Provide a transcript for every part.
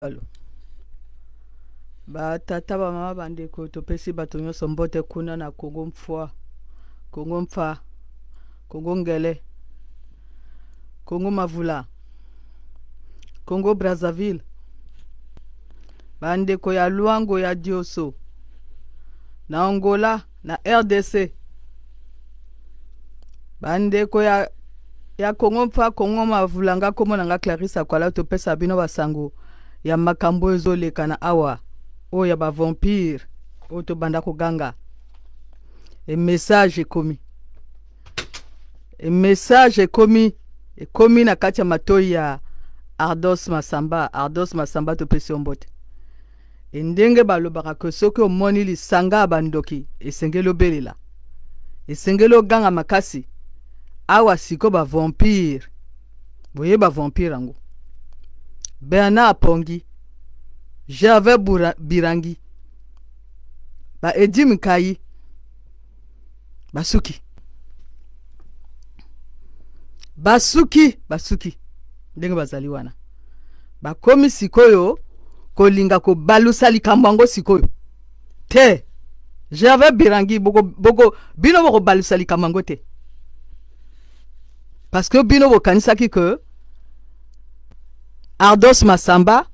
Alo. Ba tata ba mama ba ndeko topesi bato nyonso mbote kuna na Congo mfwa, Congo mfa, Congo ngele, Congo mavula, Congo Brazzaville, ba ndeko ya Luango ya Dioso na Angola na RDC, ba ndeko ya ya Congo mfa Congo mavula nga kombo na nga Clarisse Akwala topesa bino basango ya makambo ezoleka na awa oyo ya ba vampire oyo tobanda koganga e message ekomi e message ekomi ekomi na kati ya matoi ya Ardos Masamba. Ardos Masamba topesi yo mbote. E ndenge balobaka ke soki omoni lisanga ya bandoki esengeli obelela, esengeli oganga makasi. Awa siko ba vampire, boye ba vampire yango Bernard Pongi, Gervais Bura, Birangi, ba Eddy Mikayi basuki basuki basuki ndenge bazali wana bakomi sikoyo kolinga kobalusa likambo yango sikoyo te. Gervais Birangi boko, boko, bino bokobalusa likambo yango te parce que bino bokanisaki ke Ardos Masamba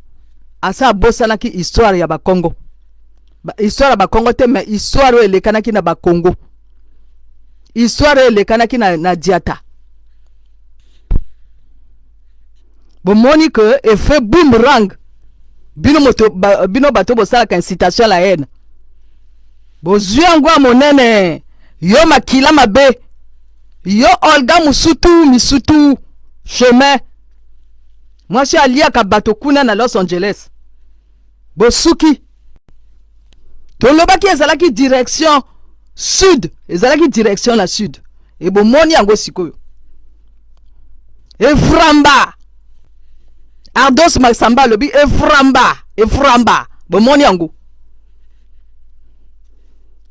asa abosanaki histoire ya bakongo ba, histoire ya bakongo te mais histoire oyo elekanaki na bakongo, histoire oyo elekanaki na, na diata. Bomoni ke effet boomerang bino moto ba, bino bato bosalaka incitation à la haine bozwi yango ya monene. Yo makila mabe, yo Olga Musutu Misutu chemin mwasi aliaka bato kuna na Los Angeles. Bosuki tolobaki ezalaki direction sud, ezalaki direction na sud e bomoni yango sikoyo eframba. Ardos Masamba alobi eframba eframba, bomoni yango.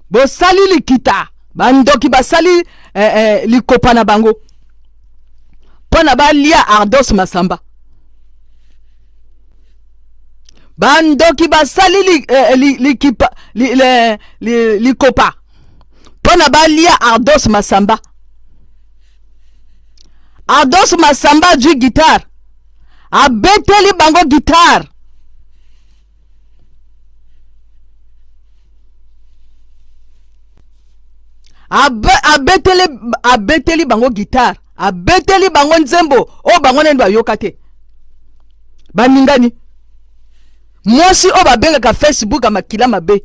Bosali likita, bandoki basali eh, eh, likopa na bango mpo na balia Ardos Masamba. Bandoki basali li, eh, li, likipa, li, li, li, likopa mpo na balia Ardos Masamba. Ardos Masamba azwi guitare, abeteli bango guitare. Abe, abeteli, abeteli bango guitare, abeteli bango nzembo oyo bango nani bayoka te. Baningani mwasi oyo babengaka Facebook ya makila mabe,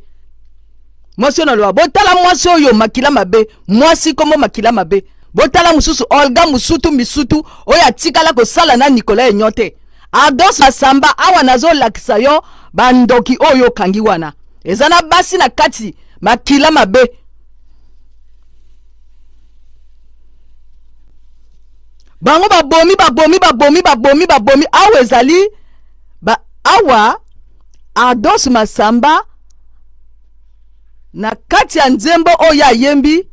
mwasi oyo naloba botala mwasi oyo makila mabe, mwasi kombo makila mabe. Botala mosusu Olga Musutu Misutu oyo atikala kosala na Nicolas Enyo te. Ardos Masamba awa nazolakisa yo bandoki oyo okangi wana eza na basi na kati makila mabe. Bango babomi babomi babomi babomi babomi awa ezali ba, awa Ardos Masamba na kati ya nzembo oyo ayembi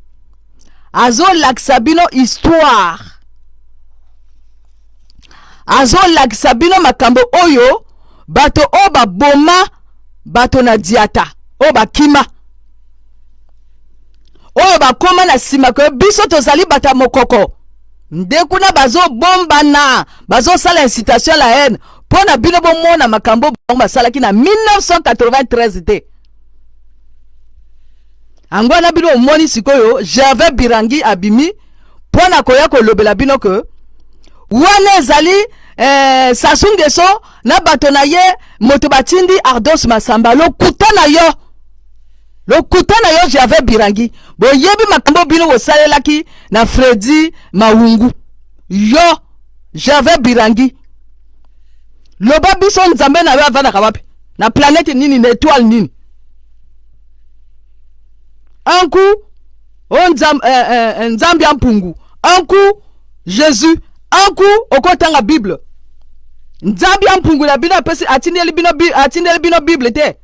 azolakisa bino histoire, azolakisa bino makambo oyo bato oyo baboma bato na diata oyo bakima oyo bakoma na nsima ke biso tozali bato ya mokoko nde kuna bazobombana bazosala incitation à la haine mpo na bino bomona makambo bango basalaki na 1993 te. Yango wana bino omoni sikoyo Gervais Birangi abimi mpo na koya kolobela bino ke wana ezali eh, Sassou Nguesso na bato na ye moto batindi Ardos Masamba. Lokuta na yo, lokuta na yo Gervais Birangi, boyebi makambo bino bosalelaki na Freddy Mawungu. Yo Gervais Birangi, loba biso nzambe na yo avandaka wapi, na planète nini, na étoile nini? Un coup oh, nzambe eh, eh, nzambe ya mpungu, un coup Jésus, un coup okotanga Bible. Nzambe ya mpungu na bino apesi atindeli bino atindeli bino Bible te,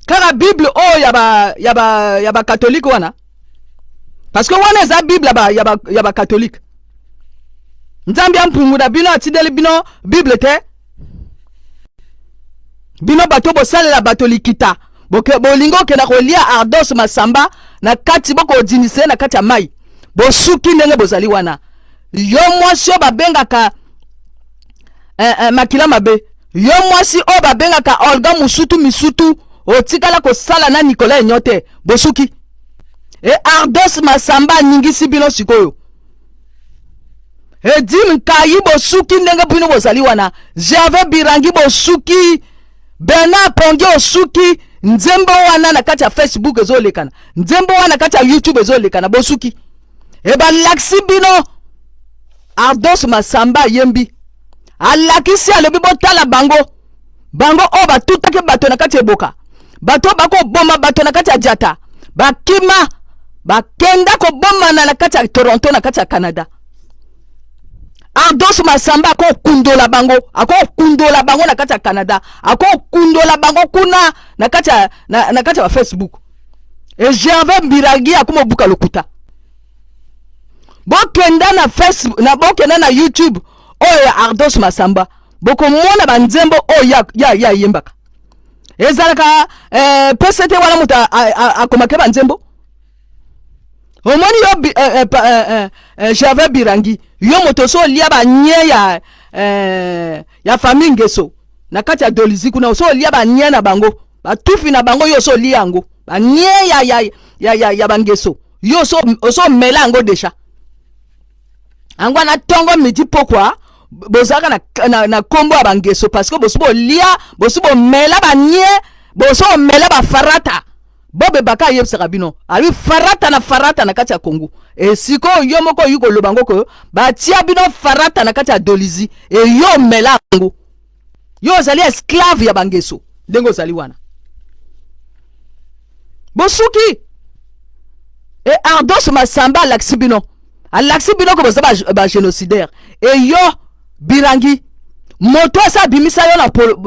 kaka Bible oyo ya ba ya ba ya ba catholique wana, parce que wana eza Bible ya ba ya ba ya ba catholique. Nzambe ya mpungu na bino atindeli bino Bible te. Bino bato bosalela bato likita, bolingi okenda kolia Ardos Masamba na kati, bokodinisa ye na kati ya mai, bosuki ndenge bozali wana. Yo mwasi oyo babengaka makila mabe, yo mwasi oyo babengaka Olga Musutu Misutu, otikala kosala na Nicolas Enyo te, bosuki. E Ardos Masamba aningisi bino sikoyo. Edim Nkayi bosuki ndenge bino bozali wana. Gervais Birangi bosuki. Bernard Pongi osuki. Nzembo wana na kati ya Facebook ezolekana, nzembo wana na kati ya YouTube ezolekana, bosuki. E balakisi bino Ardos Masamba ayembi, alakisi, alobi botala bango, bango oyo batutaki bato na kati ya eboka, bato oyo bakoboma bato na kati ya jata, bakima bakenda kobomana na kati ya Toronto, na kati ya Canada. Ardos Masamba akokundola bango, akokundola bango na kati ya Canada, akokundola bango kuna na kati ya na kati ya Facebook. E Gervais Mbiragi akomobuka lokuta. Bokenda na Facebook, na bokenda na YouTube oyo ya Ardos Masamba, bokomona ba nzembo oyo ya yembaka. Ezalaka PCT wana moto akomaka ba nzembo. Omoni yo Gervais Birangi, yo moto so olia ba nye ya famille Ngeso na kati ya Dolizi kuna, so olia ba nye na bango, ba tufi na bango, yo so olia yango, ba nye ya ba Ngeso, yo so mela yango deja. Yango na tongo midi pokwa bozalaka na kombo ya bangeso, parce que bosi bolia, bosi bomela ba nye, bosi bomela ba farata. Bobe baka ayebisaka bino ali farata na farata na kati ya Congo. E sikoyo yo moko oyi koloba ngo ko batia bino farata na kati ya Dolizi, e yo mela yango. Yo ozali esclave ya bangeso ndenge ozali wana. Bosuki. E Ardos Masamba alakisi bino, alakisi bino ko boza ba génocidaire. E yo Birangi, moto asa abimisa yo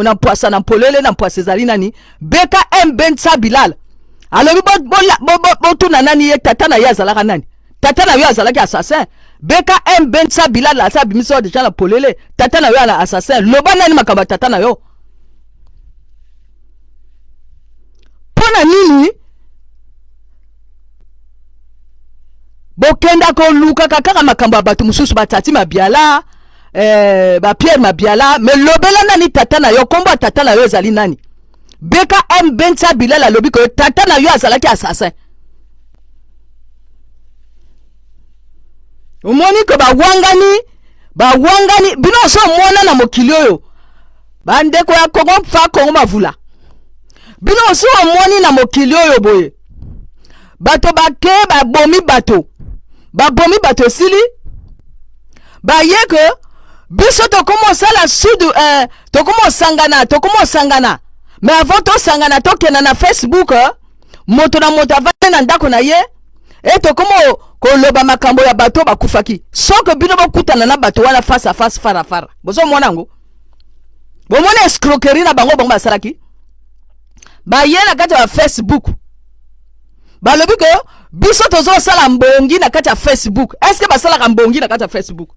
na mpwasa na mpolele na mpwasa ezali nani? BKM Bensa Bilal alobi botuna nani ye tata na ye azalaka nani? Tata na yo azalaki assassin. BKM Bensa Bilal asa abimisa yo deja na polele, tata na yo ala assassin. Loba nani makambo ya tata na yo? Pona nini bokenda kolukaka kaka makambo ya bato mosusu, batati Mabiala, ba Pierre Mabiala, me lobela nani tata na yo, kombo ya tata na yo ezali nani? BKM Bensa Bilal alobi ko tata na yo azalaki assassin. Omoni ko bawangani, bawangani bino oso mona na mokili oyo bandeko ya Kongo mfa Kongo mavula. Bino oso omoni na mokili oyo boye bato bake babomi bato, babomi bato esili bayeke biso tokoma osala sudu, tokoma osangana, tokoma osangana. Mais avant tosangana tokenda na Facebook, moto na moto avandi na ndako na ye, e tokoma koloba makambo ya bato bakufaki. Soki bino bokutana na bato wana face à face, fara fara, bozomona yango, bomona escroquerie na bango, bango basalaki baye na kati ya Facebook, balobi ke biso tozosala mbongi na kati ya Facebook. Est-ce que basalaka mbongi na kati ya Facebook?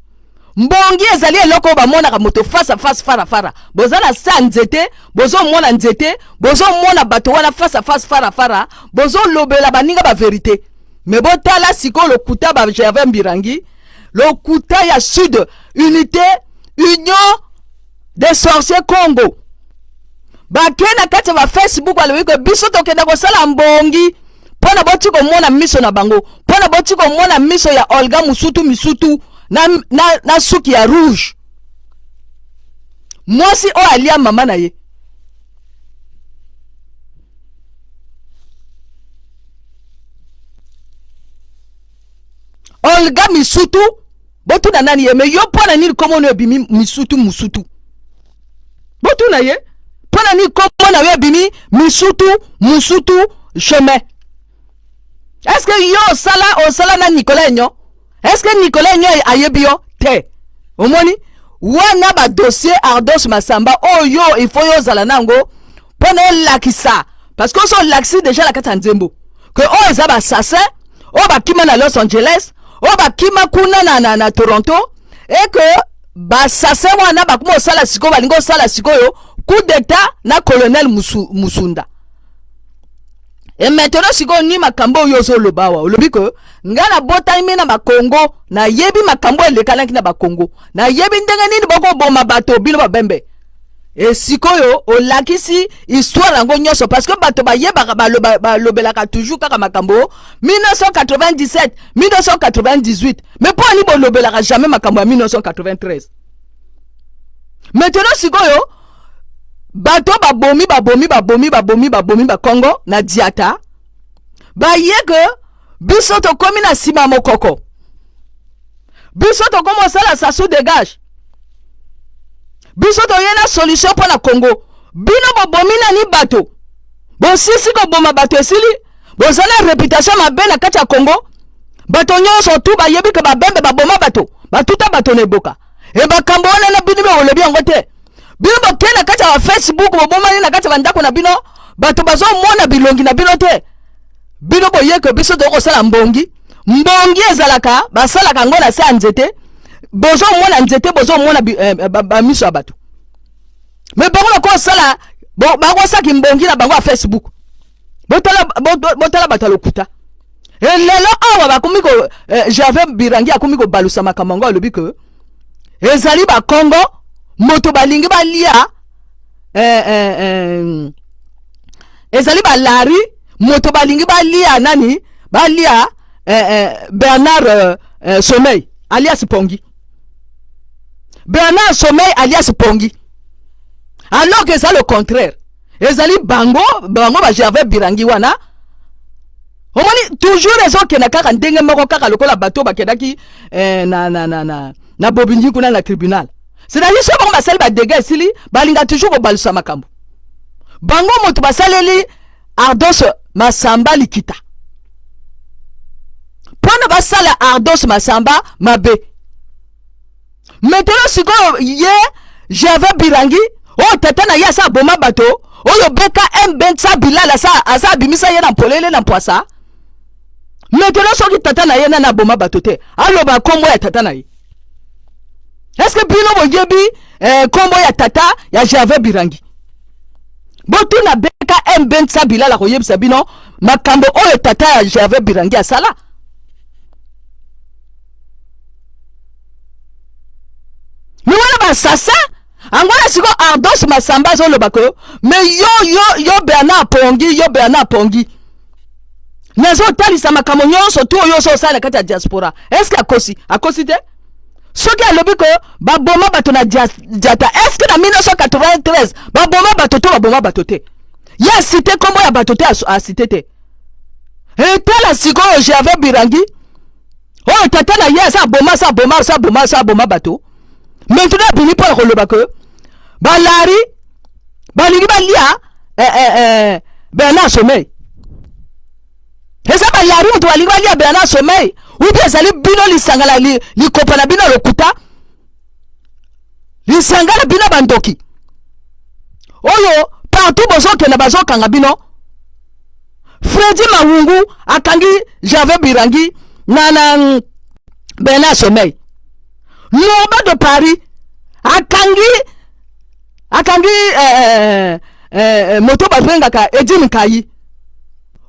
Mbongi ezali eloko oyo bamonaka moto face à face, fara fara. Boza na sa nzete, bozomona nzete, bozomona bato wana face à face, fara fara, bozolobela baninga ba vérité. Mais botala sikoyo lokuta ba Gervais Mbirangi, lokuta ya Sud Unité, Union des sorciers Congo. Bake na kati ya ba Facebook balobi ke biso tokenda kosala mbongi mpona boti komona miso na bango, mpona boti komona miso ya Olga Musutu Misutu na suki ya rouge, mwasi oyo alia mama na ye. Olga Misutu botuna nani ye, me yo mpona nini komona oyo ebimi Misutu Musutu? Botuna ye mpona nini komona oyo ebimi Misutu Musutu chemin? Est-ce que yo osala na Nicolas Enyo? Est-ce que Nicolas Enyo ayebi yo te? Omoni wana ba dossier Ardos Masamba oyo il faut yo ozala nango mpona olakisa, parce que oso olakisi déjà na kati ya nzembo que oyo eza ba assassin oyo bakima na Los Angeles, oyo bakima kuna na Toronto, et que ba assassin wana bakoma osala sikoyo, balingi osala sikoyo Coup d'état na colonel Musunda. Et maintenant sikoyo ni makambo oyo ozoloba awa, olobi ke ngai nabotami na bakongo, nayebi makambo elekanaki na bakongo, nayebi ndenge nini bokoboma bato bino babembe. E sikoyo olakisi histoire yango nyonso, parce que bato bayebaka, balobelaka toujours kaka makambo 1997, 1998, mais mpo ani bolobelaka jamais makambo ya 1993? Maintenant sikoyo bato babomi, babomi, babomi, babomi, babomi bakongo na Diata, baye ke biso tokomi na nsima mokoko, biso tokomi osala Sassou dégage, biso toye na solution mpo na Congo. Bino bobomi nani bato, bosisi koboma bato, esili, boza na réputation mabe na kati ya Congo. Bato nyonso tu bayebi ke babembe baboma bato, batuta bato na eboka. E makambo wana na bino bolobi yango te. Bino boke na kati ya baFacebook, bobomani na kati ya bandako na bino, bato bazomona bilongi na bino te. Bino boyeke biso tokosala mbongi. Mbongi ezalaka, basalaka yango na se ya nzete, bozomona nzete, bozomona bamiso ya bato. Me bango bakosala, bakosaki mbongi na bango ya Facebook. Botala, botala bato ya lokuta. E lelo awa bakomi ko Gervais Birangi akomi kobalusa makambo yango, alobi ke ezali bakongo moto balingi balia, ezali balari moto balingi balia nani, balia Bernard Sommeil alias Pongi, Bernard Sommeil alias Pongi, alors que eza le contraire. Ezali bango, bango baGervais Birangi wana. Omoni, toujours ezokenda kaka ndenge moko, kaka lokola bato bakendaki na Bobigny kuna na tribunal. C'est-à-dire so bango basali badégâts, esili, balinga toujours kobalusa makambo. Bango moto basaleli Ardos Masamba likita mpona basala Ardos Masamba mabe. Maintenant sikoyo ye Gervais Birangi oyo tata na ye asa aboma bato, oyo BKM Bensa Bilal asa abimisa ye na mpolele na mpwasa. Maintenant soki tata na ye nani aboma bato te, aloba nkombo ya tata na ye. Est-ce bino boyebi nkombo ya tata ya Gervais Birangi? Botuna BKM Bensa Bilal, akoyebisa bino makambo oyo tata ya Gervais Birangi asala. Me wana basasa ango wana. Sikoyo Ardos Masamba azoloba ke me yo, yo, yo Bernard Pongi, yo Bernard Pongi, nazotalisa makambo nyonso tu oyo ozosala na kati ya diaspora. Est-ce akosi? Akosi te soki alobi ke baboma bato na Diata. Est-ce na 1993 baboma bato to baboma bato te? Ye aciter nkombo ya bato te, aciter te. Etala sikoyo Gervais Birangi oyo tata na ye aza aboma, aza aboma, aza aboma, aza aboma bato. Maintenant abimi mpo ya koloba ke balari balingi balia Bernard Sommeil. Eza balari moto balingi balia Bernard Sommeil, ou bien ezali bino lisanga na likopa na bino lokuta, lisanga na bino bandoki oyo partout bozokenda bazokanga bino? Fredi Mawungu akangi Gervais Birangi na Bernard Sommeil. Noba de Paris akangi moto babengaka Edine Nkai,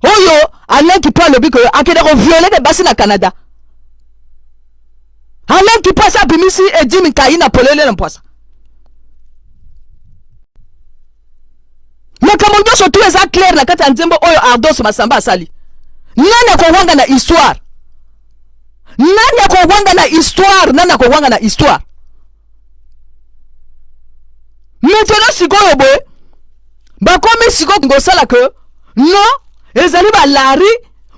oyo Alain Kipo alobi ke akende kovioler ke basi na Canada. Alain Kipo asi abimisi Edine Nkai na polele na mpwasa. Makambo nyonso tu eza clair na kati ya nzembo oyo Ardos Masamba asali. Nani akowanga na histoire? Nani akowanga na histoire? Nani akowanga na histoire? Maintenant sikoyo boye bakomi sikoyo kosala ke non, ezali balari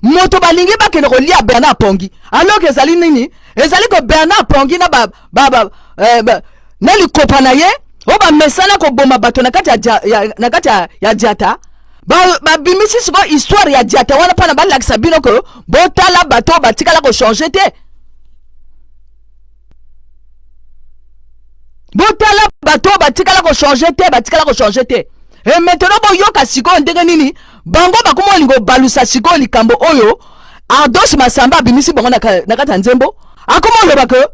moto balingi bakende kolia Bernard Pongi, alors que ezali nini? Ezali ko Bernard Pongi na ba, ba, ba, eh, ba, na likopa na ye oyo bamesana koboma bato na kati ya, na kati ya Diata. Babimisi sikoyo histoire ya Diata wana mpona balakisa bino ke botala bato oyo batikala kochanger te, botala bato oyo batikala kochanger te, batikala kochanger te. E maintenant boyoka sikoyo ndenge nini bango bakoma olinga obalusa sikoyo likambo oyo Ardos Masamba abimisi bango na kati ya nzembo. Akoma oloba ke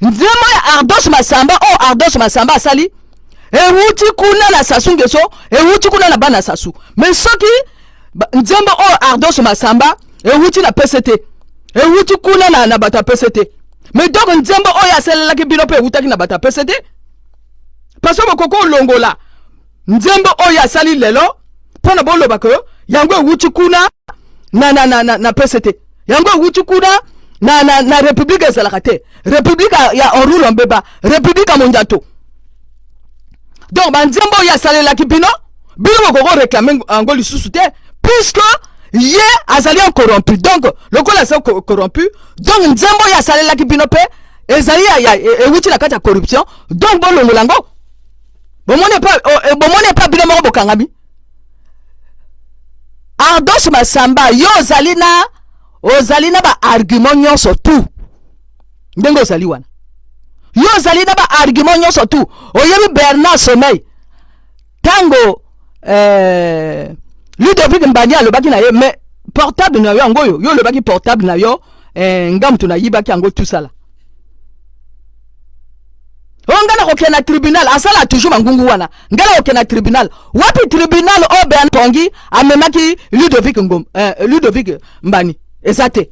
nzembo ya Ardos Masamba oyo Ardos Masamba asali. Ewuti kuna na Sassou Nguesso, ewuti kuna na bana Sassou. Mais soki nzembo oyo Ardos Masamba ewuti na PCT, ewuti kuna na bato ya PCT. Mais donc nzembo oyo asalelaki bino mpe ewutaki na bato ya PCT, parce que bokoki olongola nzembo oyo asali lelo mpo na boloba ke yango ewuti kuna na PCT, yango ewuti kuna na république. Ezalaka te république ya Henri Mbeba, république ya Mondiato. Donc banzembo oyo asalelaki bino, bino bokoki réclamer yango lisusu te, puisque ye azali un corrompu. Donc lokola aza corrompu, donc nzembo oyo asalelaki bino mpe ezali ewuti na kati ya corruption. Donc bolongola yango. Bomoni epa bino moko bokangami. Ardos Masamba, yo ozali na baargument nyonso tu ndenge ozali wana. Yo ozali na baargument nyonso tu. Oyebi Bernard Sommeil, ntango Ludovic Mbani alobaki na ye: "Mais portable na yo yango oyo, yo olobaki portable na yo, nga mutu nayibaki yango." Tusala oyo, nga na kokende na tribunal. Asala toujours bangungu wana: "Nga na kokende na tribunal." Wapi tribunal oyo Bernard Pongi amemaki Ludovic Ngom, Ludovic Mbani? Eza te.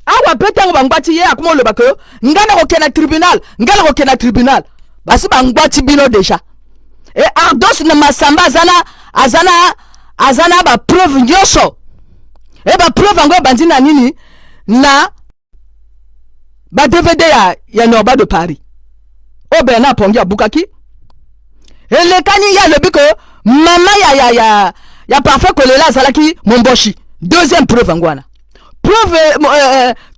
Awa mpe ntango bangwati ye, akoma oloba ke "Nga na kokende na tribunal, nga na kokende na tribunal." Basi bangwati bino déjà. E Ardos na Masamba aza na bapreuve nyonso. E bapreuve yango ebandi na nini? Na ba DVD ya Norba de Paris oyo Bernard Pongi abukaki. Elekani, ye alobi ke mama ya Parfait Kolela azalaki momboshi. Deuxième preuve yango wana. Preuve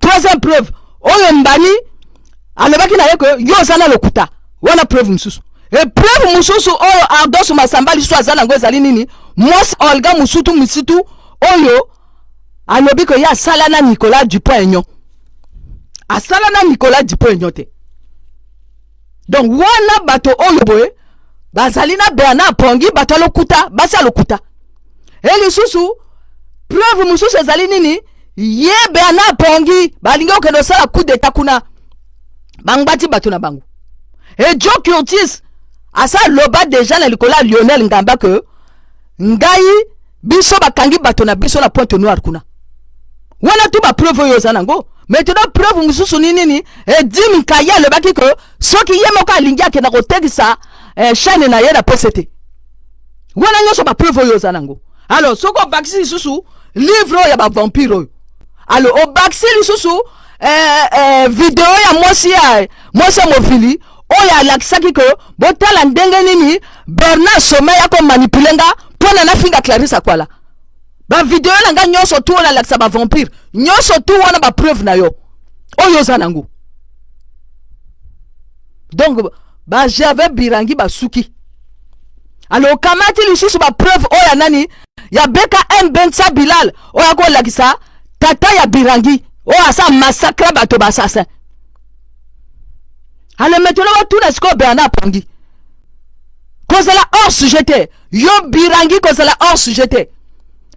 troisième preuve oyo Mbani alobaki na ye ke yo oza na lokuta wana, preuve mosusu. E preuve mosusu oyo Ardos Masamba lisusu aza nango ezali nini? Mwasi Olga Musutu Misitu oyo alobi ke ye asala na Nicolas Dupont-Aignan. Asala na Nicolas Dupont-Aignan te. Donc wana bato oyo boye bazali na Bernard Pongi, bato alokuta, basi alokuta. E lisusu preuve mosusu ezali nini? Ye Bernard Pongi balingi okende osala coup d'état kuna, bangbati bato na bango. E Joe Curtis asa aloba déjà na likolo ya Lionel Ngamba ke ngai, biso bakangi bato na biso na Pointe Noire kuna. Wana tu bapreuve oyo oza nango. Maintenant preuve mosusu ni nini? Edim Nkaye alobaki ke soki ye moko alingi akenda kotekisa chaîne na ye na pese te. Wana nyonso bapreuve oyo oza nango. Alors soki obakisi lisusu livre oyo ya bavampire oyo, alors obakisi lisusu video ya mwasi ya mofili oyo alakisaki ke botala ndenge nini Bernard Sommeil akomanipuler nga mpo na nafinga Clarisse Akwala, bavideo na nga nyonso tu oyo nalakisa bavampire nyonso tu wana, bapreuve na yo oyo oza nango. Donc bagervais Birangi basuki. Alors okamati lisusu bapreuve oyo ya nani? Ya BKM Bensa Bilal oyo akolakisa tata ya Birangi oyo asa massacre bato, baassassin. Alors maintenant batuna sikoyo Bernard Pongi: kozala hors sujet te, yo Birangi, kozala hors sujet te,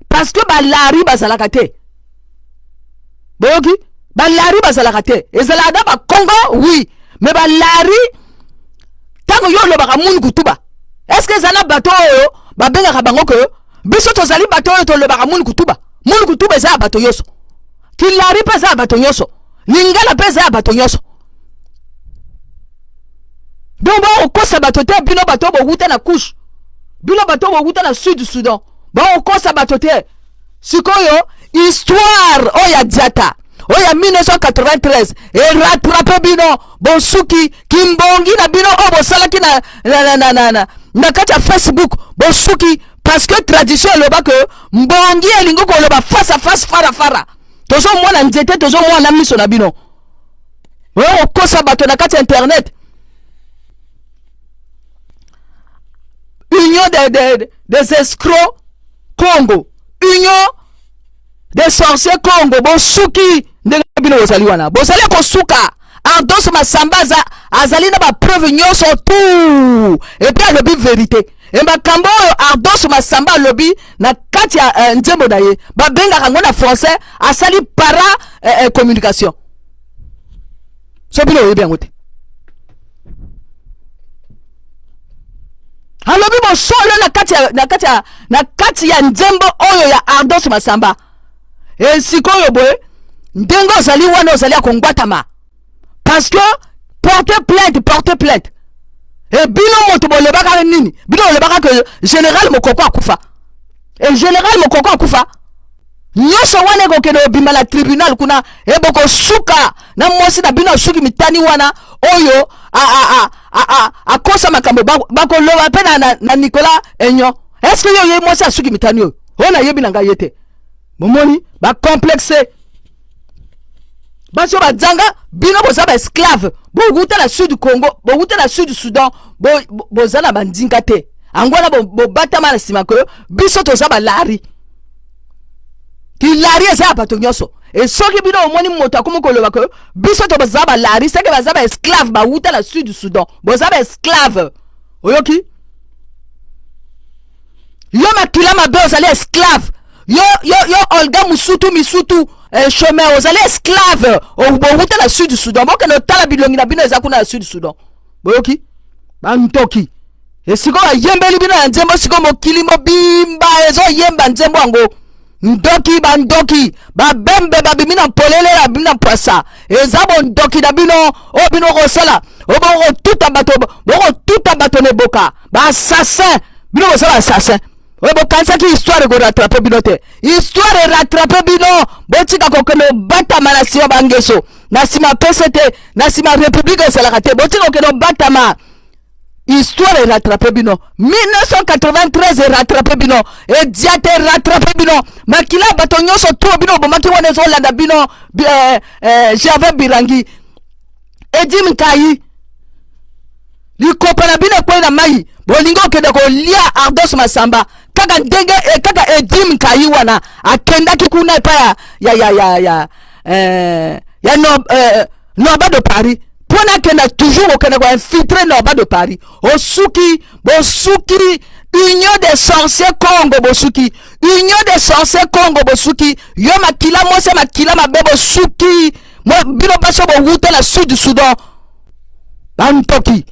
parce que balari bazalaka te. Boyoki, balari bazalaka te. Ezalaka na Bakongo, oui, mais balari, ntango yo olobaka munu kutuba, est ce que eza na bato oyo babengaka bango ke biso tozali bato oyo tolobaka munu kutuba? Munu kutuba eza ya bato nyonso, kilari mpe eza ya bato nyonso, lingala mpe eza ya bato nyonso. Donc bakokosa bato te. Bino bato bowuta na Couche, bino bato bowuta na Sud Soudan, bakokosa bato te. Sikoyo histoire oyo ya Diata oyo ya 1993 erattraper bino. Bosuki kimbongi na bino oyo bosalaki na kati ya Facebook. Bosuki, parce que tradition eloba ke mbongi elingi koloba face à face, fara fara. Tozomona nzete, tozomona miso na bino oyo kokosa bato na kati ya internet. Union des escrocs Congo, union des sorciers Congo, bosuki ndenge bino bozali wana, bozali kosuka. Ardos Masamba azali na bapreuve nyonso tu, et puis alobi vérité. E makambo oyo Ardos Masamba alobi na kati ya nzembo na ye, babengaka yango na français asali para communication. So bino oyebi yango te. Alobi bosolo na kati ya, na kati ya, na kati ya nzembo oyo ya Ardos Masamba. E sikoyo boye ndenge ozali wana, ozali ya kongwatama parce que porte plainte, porte plainte. E bino moto bolobaka nini? Bino bolobaka ke général Mokoko akufa. E général Mokoko akufa, nyonso wana ekokende obima na tribunal kuna. Ebokosuka na mwasi na bino asuki mitani wana oyo akosa makambo. Bakoloba mpe na Nicolas Enyo. Est-ce yo ye mwasi asuki mitani oyo oyo nayebi na ngai ye te? Bomoni bacomplexe basi oyo badzanga. Bino boza baesclave, bowuta na Sud Congo, bowuta na Sud Soudan, boza na bandinga te. Yango wana bobatama na nsima ke biso toza balari. Kilari eza ya bato nyonso. E soki bino omoni moto akomi koloba ke biso toza balari, seke baza baesclave, bawuta na Sud Soudan, boza baesclave. Oyoki yo makila mabe, ozali esclave. Yo, yo, yo Olga Musutu Misutu, chômeur, ozali esclave, bowuta na Sud Soudan. Bokende otala bilongi na bino eza kuna na Sud Soudan. Boyoki bantoki esiko bayembeli bino na nzembo. Siko mokili mobimba ezoyemba nzembo yango. Ndoki, bandoki, babembe babimi na polele, babimi na mpwasa. Eza bondoki na bino oyo bino kosala oyo bokotuta bato, bokotuta bato na eboka. Baassassin, bino boza baassassin oyo bokanisaki histoire ekorattraper bino te. Histoire erattraper bino. Botika kokende obatama na nsima bangeso, na nsima pese te, na nsima république ezalaka te. Botika kokende obatama. Histoire erattraper bino. 1993 erattraper bino, edia te, erattraper bino. Makila ya bato nyonso to bino obomaki wana ezolanda bino. Gervais Birangi, Edim Nkai, likopa na bino ekwei na mai. Bolingi okende kolia Ardos Masamba kaka ndenge kaka Edim Nkai wana akendaki kuna epai ya no, Norba de Paris, mpo nakenda toujours kokende koinfiltrer Norba de Paris. Osuki, bosuki. Union des sorciers Congo, bosuki. Union des sorciers Congo, bosuki. Yo makila mwasi, makila mabe, bosuki. Bino baso bowuta na Sud Soudan, bantoki.